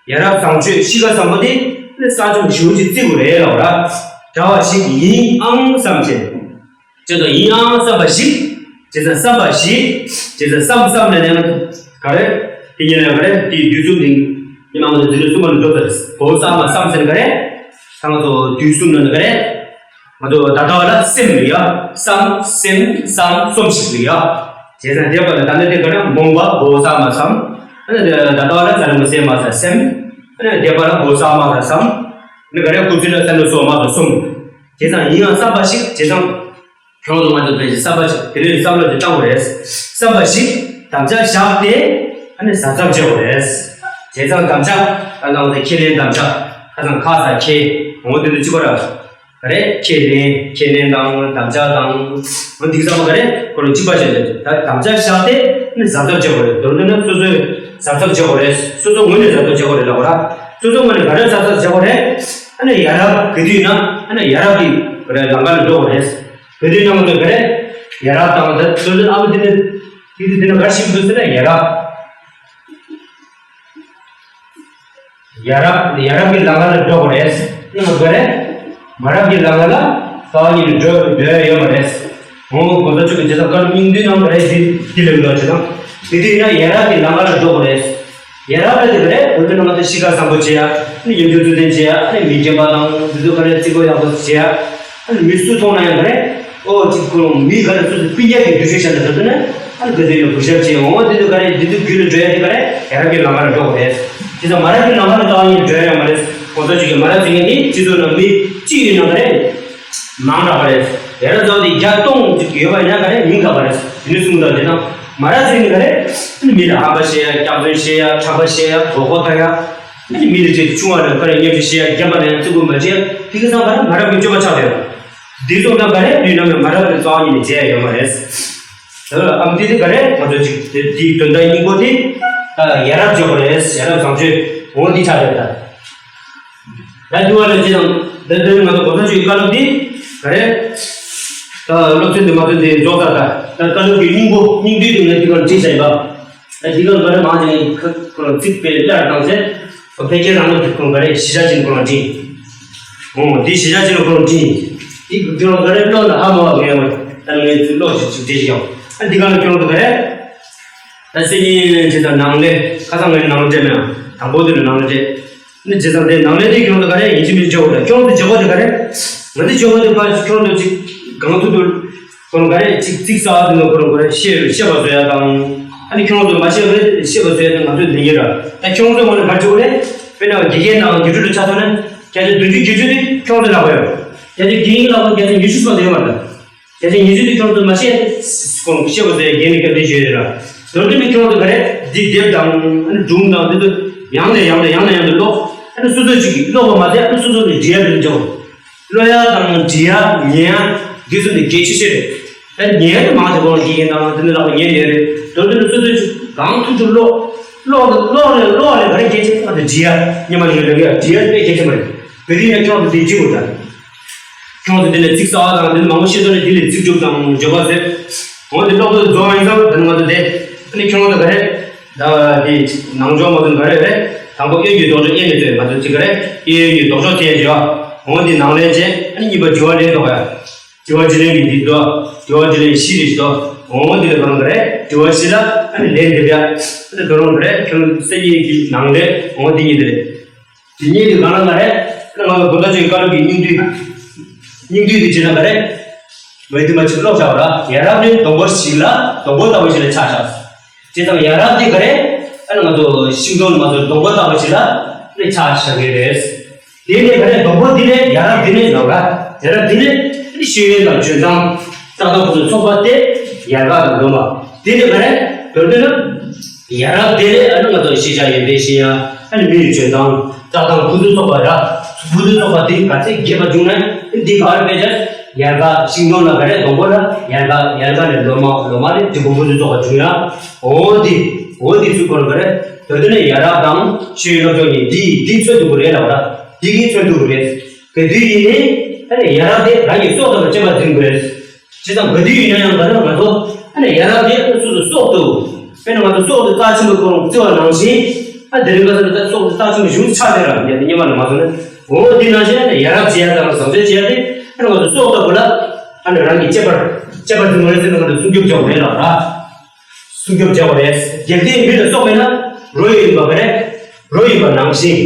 ཡ་རབས་བཟང་སྤྱོད་གཤིས་ཀ་བཟང་པོ་དེ་ནི་རྩ་ཆེན་པོ་ཞེ་པོ་ཅིག་བརྩི་དགོས་རེད་ལབ་པ་ར། འདྲ་བ་ཞིག་ཡིན་ཨང་བསམ་བྱས། ཅེས་དང་ཡིན་ཨང་བསམ་པ་ཞིག་ཅེས་དང་བསམ་པ་ཞིག་ཅེས་དང་བསམ་བསམ་ལས་ནས་ག་རེ། དེ་ཉིད་ལས་ག་རེ། དེའི་དུས་གསུམ་དེ་ཉི་མ་ང་ཚོ་འཛིན་གྲྭ་གསུམ་པ་ལ་འགྲོ་ཚར། བོ་བསམ་མ་བསམ་ཟེར་ག་རེ། ད་ང་ཚོ་དུས་གསུམ་ལ་ནི་ག་རེ། ང་ཚོ་ད་ལྟ་བ་ལ་སེམས་རེད་ཡ། བསམ་སེམས་བསམ་སོམས་ཤིག་རེད་ཡ། བྱས་ཙང་འདས་པ་ལ་ད་ནི་དེ་ག་རེ། མོངས་པ་བོ་བསམ་མ་བསམ། ཨ་ནི་ད་ལྟ་བ་ལ་ས་ལ་མི་སེམས་མ་ས་སེམས། ཨ་ནི་འདས་པ་ལ་བོ་བསམ་མ་ས་བསམ། ནི་ག་རེ། སྐུ་ཚེ་ལ་ས་ལ་སོ་མ་ས་སོམས། བྱས་ཙང་ཡིན་ཡང་བསམ་པ་ཞིག་བྱས་ཙང་། ཁྱོད་ཚོ་ང་ཚོ་ཕལ་ཆེར་བསམ་པ་ཞིག་དེ་རིང་བསམ་བློ་དེ་བཏང་དགོས་རེད། བསམ་པ་ཞིག་དམ་བཅའ་བཞག་སྟེ་ཨ་ནི་གཟབ་གཟབ་བྱེད་དགོས་རེད། བྱས་ཙང་དམ་བཅའ་ཨ་ནང་ཚོ་ཁས་ལེན་དམ་བཅའ། ཁ་སང་ཁ་ས་ཁས་ངོ་དེ་ཚོ་གཅིག་པ་ར། ག་རེ། ཁས་ལེན་ཁས་ལེན་དང་དམ་བཅའ་དང་། འོ་འདི་ཚང་མ་ག་རེ། ཁོ་རང་གཅིག་པ་བྱས་ཏེ་ད་དམ་བཅའ་བཞག་སྟེ་ཨ་ནི་གཟབ་གཟབ་བྱེད་དགོས་རེད། མདོར་བསྡུས་ན་སོ་སོས་གཟབ་གཟབ་བྱེད་དགོས་རེད། སོ་སོ་ངོས་ནས་གཟབ་གཟབ་བྱེད་དགོས་རེད་ལབ་པ་ར། སོ་སོ་ངོས་ནས་ག་རེ་གཟབ་གཟབ་བྱེད་དགོས་རེད། ཨ་ནི་ཡ་རབས་ག་དུས་ཡིན་ན་ཨ་ནི་ཡ་རབས་ཀྱི་ག་རེ་ལམ་ཁ་ལ་འགྲོ་དགོས་རེད། ག་དུས་ཡིན་ན་ང་ཚོས་ག་རེ་ཡ་རབས་དང་ད་སོ་སོའི་ཨ་མ་དེ་ནི་དེ་དུས་དེ་ནི་ག་ཞིག་འདུག་ཟེར་ན་ཡ་རབས། ཡ་རབས་ཡ་རབས་ཀྱི་ལམ་ཁ་ལ་འགྲོ་དགོས་རེད། ཨ་ནི་ང་ཚོས་ག་རེ་མ་རབས་ཀྱི་ལམ་ཁ་ལ་ད་ཡིན་འགྲོ་འགྲོ་ཡ་ཡོད་མ་རེད། འོ་གོང་ས་མཆོག་གིས་བྱས་ཙང་བཀའ་སློབ་སྙིང་བསྡུས་ནང་ག་རེ་འདི་འདི་ལབ་འདུག་བྱས་ཙང་དེ་དུས་ཡིན་ན་ཡ་རབས་ཀྱི་ལམ་ཁ་ལ་འགྲོ་དགོས་རེད། ཡ་རབས་ལ་དེ་ག་རེ། བོད་དུ་ནང་དུ་གཤིས་ཀ་བཟང་པོ་བྱེད་ཡ། ནི་ཡོན་ཏན་ཚུལ་ལྡན་བྱེད་ཡ། ནི་མི་རྒན་པ་དང་འདི་ཚོ་ག་རེ་རྩིག་པ་ཡག་པོ་བྱེད་ཡ། ནི་མི་སུ་མཐོང་ན་ཡང་ག་རེ། ཨོ་ཅིག་ཁོ་རང་མི་ག་རེ་སོ་སོ་སྤུན་ཀྱག་གི་འདུ་ཤེས་བྱས་ནས་འགྲོ་དུས་ནི། ཨ་ནི་ག་དུས་ནས་གུས་ཞབས་བྱེད་འོང་། དེ་ཚོ་ག་རེ་འདི་ཚོ་རྒྱུད་ལ་འགྲོ་ཡ་དེ་ག་རེ་ཡ་རབས་ཀྱི་ལམ་ཁ་ལ་འགྲོ་དགོས་རེད། དེ་ཚོ་མ་རབས་ཀྱི་ལམ་ཁ་ལ་ཏག་ཡིན་འགྲོ་ཡ་ཡོད་མ་རེད། གོང་ས་མཆོག་གིས་མ་རབས་ཟེར་མཁན་དེ་སྤྱི་ཚོགས་ནང་མི་གཅིག་ཡིན་ན་ག་རེ། མང་དྲགས་པ་རེད། ཡ་རབས་ཚོ་དེ་བརྒྱ་སྟོང་ཅིག་ཡོད་པ་ཡིན་ན་ག་རེ་ཉུང་དྲགས་པ་རེད། དེ་ནས་གསུངས་དང་དེ་དང་མ་རབས་ཟེར་ནི་ག་རེ། མི་ལ་ཧམ་པ་བཤད་ཡ། སྐྱག་རྫུན་བཤད་ཡ། ཁྲག་པ་བཤད་ཡ། དོ་ཁོ་ཐག་ཡ། མི་ལ་ཅིག་ཆུང་བ་ལ་ག་རེ་ཉམས་ཞིབ་བཤད་ཡ། རྒན་པ་ལ་ཡང་བརྩི་བཀུར་མ་བྱེད་ཡ། དེ་གི་སང་ག་རེ་མ་རབས་ཀྱི་སྤྱོད་པ་ཆགས་ཡོད། དེ་ཚོ་དང་ག་རེ་དུས་ནམ་ཡང་མ་རབས་ཀྱི་རྩ་བ་ཉིད་ནས་བྱས་ཡ་ཡོད་མ་རེད། ཨམ་དེ་དེ་ག་རེ་ང་ཚོ་ཅིག་དེ་དེའི་དོན་དག་སྙིང་པོ་དེ་ཡ་རབས་བརྗོད་པ་རེད། ཡ་རབས་བཟང་སྤྱོད་འོ་འདི་ཆགས་ཡོད་ད། ད་དུ་བ་ལ་ཅི་དང་། ད་དུ་ང་ཚོ་གོང་ས་མཆོག་གི་བཀའ་སློབ་འདི་ག་རེ། ད་སློབ་ཚན་འདི་མ་ཚོན་འདི་རྫོགས་ཚར། ད་ད་བཀའ་སློབ་ཀྱི་སྙིང་པོ་སྙིང་བསྡུས་དེ་ངས་འདི་གར་བྲིས་བཞག་ཡིན་པ། ད་འདི་གར་ག་རེ་མང་ཆེ་ཁོ་ཁོ་རང་ཚིག་དཔེ་བླར་བཏང་ཚེ། ཁོ་ཕལ་ཆེར་རང་ལོ་དེ་ཁོ་ག་རེ་གཞིས་ཆགས་ཅན་ཁོ་རང་བྲིས། འོ་འདི་གཞིས་ཆགས་ཅན་ཁོ་རང་བྲིས། འདི་ཁོ་རང་ག་རེ་ཀློག་ན་ཧ་མ་བ་ངས་བ། ད་ངས་ཚུར་ཀློག་ཅིག་ཅིག་བྲིས་ཤིག་ཡོང་། ད་འདི་གར་ལ་ཁྱོད་རང་ཚོ་ག་རེ། ད་སེ་ཉིན་ཅི་ད་ནང་ལས་ཁ་སང་ངས་ནང་ལས་བྲིས་མེད་ཨ། དང་པོ་དེ་ལ་ནང་ལས་བྲིས། ནི་བྱས་ཙང་དེ་ནང་ལས་དེ་ཁྱོད་ཚོ་ག་རེ་ཡིན་གཅིག་མིན་གཅིག་བརྗོད་དགོས་རེད། ཁྱོད་ཚོ་བརྗོད་དགོས་དེ་ག་རེ། ང་ཚོ་བརྗོད་དགོས་དེ་ཕར་ཁྱོད་ཚོ་ཅིག་གང་ཐུབ་ཐུབ་ཁོ་རང་ག་རེ་ཅིག་ཚིག་གསར་པ་དེ་ནང་ཁོ་རང་ག་རེ་ཤེས་ཤེས་པ་བཟོ་ཡ་དང་། ཨ་ནི་ཁྱོད་ཚོ་མ་ཤེས་པ་ཤེས་པ་བཟོ་ཡ་དེ་ང་ཚོའི་ལས་འགན་རེད། ད་ཁྱོད་ཚོ་ངོས་ནས་ག་རེ་བྱེད་དགོས་རེད། དཔེར་ན་དགེ་རྒན་དང་དགེ་ཕྲུག་ལ་ཆ་མཚོན་ན་བརྒྱ་ཆ་བདུན་ཅུ་བརྒྱད་ཅུ་དེ་ཁྱོད་ཚོ་ལ་དགོས་ཡོད། བརྒྱ་ཆ་དགེ་རྒན་ལ་དགོས་བརྒྱ་ཆ་ཉི་ཤུ་ཙམ་དེ་ཡོད་མ་རེད། བརྒྱ་ཆ་ཉི་ཤུ་དེ་ཁྱོད་ཚོ་མ་ཤེས། ཁོང་ཤེས་པ་ཚོས་རྒན་ནས་སྐད་ཆ་བཤད་ར། མདོར་བསྡུས་ནས་ཁྱོད་ཚོ་ག་རེ་འདི་དེབ་དང་སྒྲུང་དང་འདི་ཚོ་ཡང་ནས་ཡང་ནས་ཡང་ནས་ཡང་དུ་ཀློག་ཨ་ནི་སོ་སོ་ཅིག་ཀློག་པ་མ་ཟད་ཨ་ནི་སོ་སོ་ནས་འབྲི་ཡ་འདི་འཇོག་ཀློག་ཡ་དང་འབྲི་ཡ་ཉན་ཡ་འདི་ཚོ་ནི་གལ་ཆེ་ཤོས་རེད། ཨ་ནི་ཉན་ཡ་དེ་མང་ཆེ་བོ་ལ་དགེ་རྒན་དང་དེ་ནི་ལག་པ་ཉན་ཡོད་རེད། མདོར་བསྡུས་ནས་སོ་སོ་ཅིག་གང་ཐུབ་ཐུབ་ཀློག་ཀློག་ནས་ཀློག་ནས་ཀློག་ནས་ག་རེ་གལ་ཆེ་ང་ཚོ་འབྲི་ཡ་སྔོན་མ་ནས་ལབ་ཡ་འབྲི་ཡ་དཔེ་གལ་ཆེ་མ་རེད། བོད་ཡིག་ནས་ཁྱོད་ཚོ་དེ་འབྲི་དགོས་ད། ཁྱོད་ཚོ་འདི་ནས་ཚིག་གསར་པ་དང་འདི་ནས་མང་པོ་ཤེས་སོང་ནས་འདི་ལས་ཚིག་སྒྲུབ་དང་བརྗོད་པ་ཟེར། འོ་འདི་ཀློག་པ་རྫོགས་ཡིན་ཙང་ད་ནི་ང་ཚོ་དེ་ཨ་ནི་ཁྱོད་ཚོ་ག་རེ། ད་འདི་ནང་སྦྱོང་མ་ཚོ་ག་རེ་རེད། དང་པོ་གཡོན་གྱི་ལྡོག་ཕྱོགས་གཡས་ནས་ཚོས་ང་ཚོ་ཅི་ག་རེ་གཡས་གཡོན་གྱི་ལྡོག་ཕྱོགས་ཚོས་བྱས། འོ་འདི་ནང་ལེན་བྱས། ཨ་ནི་གཉིས་པ་དྲི་བ་ལེན་ཐོག་ཡ། དྲི་བ་དྲིས་ལན་གྱི་འདི་དོ། དྲི་བ་དྲིས་ལན་བཞི་རེད་དོ། འོ་འདི་ལ་ཁོ་རང་ག་རེ་དྲི་བ་བཞི་ལ་ཨ་ནི་ལན་འདེབས་ཡ། ཨ་ནི་ཁོ་རང་ག་རེ་ཁྱོད་སེ་གཉིས་ཀྱི་ནང་ལེན་འོ་འདི་གཉིས་འདི་རེད། དེ་ཉིད་དུ་གང་ལ་ལ་རེད། ང་ཚོ་བོད་ཟླ་བཅུའི་བཀའ་སློབ་ཀྱི་སྙིང་བསྡུས། སྙིང་བསྡུས་དེ་བྱས་ན་ག་རེ། མོས་དུས་མ་ཅིག་ཀློག་བྱ་བ་ར། ཡ་རབས་ནི་སྡོང་པོ་ཞིག་ལ་སྡོང་པོ་ལྟ་བུ་ཞིག་ལ་ཆ་བཞག་བྱས་ཙང་ཡ་རབས་དེ་ག་རེ། ཨ་ནི་ང་ཚོ་ཤིང་སྡོང་ནི་མ་ཚོ་སྡོང་པོ་ལྟ་བུ་ཞིག་ལ་ནི་ཆ་བཞག་གི་རེད། དེ་ནས་ག་རེ་སྡོང་པོ་འདི་ནས་ཡ་རབས་འདི་ནས་ལོ་ར། ཡ་རབས་འདི་ནས་ནི་ཤེས་ཡོན་དང་འཇོན་ཐང་། ལྟ་སྟངས་ཁོ་ཚོའི་ཚོགས་པ་སྟེ་ཡལ་ག་དང་ལོ་མ། དེ་ནས་ག་རེ་མདོར་བསྡུས་ན། ཡ་རབས་དེ་ལས་ཨ་ནི་ང་ཚོ་ཤེས་བྱ་ཡོན་ཏན་ཤེས་ཡ། ཨ་ནི་མི་ཡི་འཇོན་ཐང་། ལྟ་སྟངས་ཁོ་ཚོའི་ཚོགས་པ་ར། ཁོ་ཚོའི་ཚོགས་པ་དེ་ག་ཚད་རྒྱས་པ་བྱུང་ན་འདི་ག་རེ་དཔེ་ཆ། ཡལ་ག་ཤིང་སྡོང་ལ་ག་རེ་སྡོང་པོ་ལ་ཡལ་ག་ཡལ་ག་ནས་ལོ་མ་ལོ་མ་ནས་འབྲས་བུ་ཁོ་ཚོའི་ཚོགས་པ་བྱུང་ཡ། འོ་འདི། འོ་འདི་ཚུལ་དགོས་རེད། ད་དུང་ནས་ཡ་རབས་དང་ཤེས་ཡོན་སློབ་སྦྱོང་གཉིས་འདི་འདི་མཚོན་ཐུབ་ཀྱི་རེད་ལབ་ར། འདི་གིས་མཚོན་ཐུབ་ཀྱི་རེད། གལ་སྲིད་ཡིན་ནའི་ཨ་ནི་ཡ་རབས་དེ་རང་གི་སྲོག་ལྟ་བུ་གཅེས་པར་འཛིན་དགོས་རེད། བྱས་ཙང་ག་དུས་ཡིན་ན་ཡང་ད་ལྟ་ང་ཚོ་ཨ་ནི་ཡ་རབས་དེ་ཨ་ནི་སོ་སོའི་སྲོག་ལྟ་བུ། དཔེར་ན་ང་ཚོ་སྲོག་དེ་རྩ་ཆེན་པོ་ཁོ་རང་བརྩི་བ་ནང་བཞིན། ཨ་དེ་རིང་ཁ་སང་ད་སྲོག་དེ་རྩ་ཆེན་པོ་ཞེ་པོ་ཆགས་བསྡད་ར། ཡ་དེ་སྔོན་མ་ལ་མ་སོང་ན། འོ་འདི་ནང་བཞིན་ཨ་ནི་ཡ་རབས་བྱེད་ཡ་དང་བཟང་སྤྱོད་བྱེད་ཡ་དེ་ཨ་ནི་ང་ཚོ་སྲོག་ལྟ་བུ་ལ་ཨ་ནི་རང་གི་གཅེས་པར་གཅེས་པར་འཛིན་དགོས་རེད་ཟེར་ནས་ང་ཚོ་སྲུང་སྐྱོབ་བྱ་དགོས་རེད་ལབ་ར། སྲུང་སྐྱོབ་བྱ་དགོས་རེད། གལ་ཏེ་མི་ལ་སྲོག་མེད་ན་རོ་ཡོད་པ་ག་རེ། རོ་ཡོད་པ་ནང་བཞིན།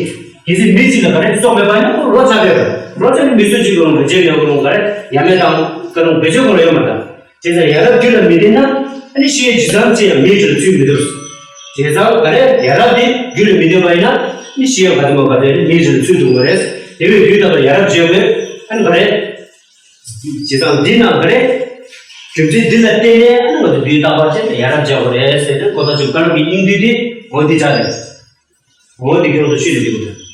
གལ་སྲིད་མི་གཅིག་ལ་ག་རེ་སྲོག་མེད་པ་ཡིན་ན་ཁོ་རོ་ཆགས་ཡོད་རེད། རོ་ཆགས་ནས་མི་སུ་གཅིག་ལ་འོང་བའི་རྗེས་ལ་འོང་ག་རེ་ཡ་མེད་དང་ག་རུང་བེད་སྤྱོད་ཁོ་ལ་ཡོད་མ་རེད། བྱས་ཙང་ཡ་རབས་རྒྱུད་ལ་མི་ལྡན་ན་ཨ་ནི་ཤི་ཡའི་རྒྱུ་མཚན་ཅི་ཡང་མིའི་རིགས་ལ་ཚུད་མི་ཐུབ། བྱས་ཙང་ག་རེ་ཡ་རབས་དེ་རྒྱུད་ལ་མི་ལྡན་པ་ཡིན་ན་ཨ་ནི་ཤི་ཡ་ག་དུས་མ་ག་དུས་མིའི་རིགས་ལ་ཚུད་ཐུབ་མ་རེད། དེ་བས་དུས་རྟག་ཏུ་ཡ་རབས་བྱེད་དགོས། ཨ་ནི་ག་རེ། བྱས་ཙང་འདི་ནང་ག་རེ། རྒྱུ་མཚན་འདི་ལ་བརྟེན་ནས་ཨ་ནི་ང་ཚོ་དུས་རྟག་པར་བྱས་ནས་ཡ་རབས་བྱ་དགོས་རེད་ཟེར་ཏེ་གོ་ས་ཆུ་ཀ་རབ་ཀྱི་སྙིང་བསྡུས་དེ་འོ་འདི་ཆགས་རེད། འོ་འདི་ཁྱོད་ཚོ་ཤུལ་ནས་འདི་དགོས་རེད།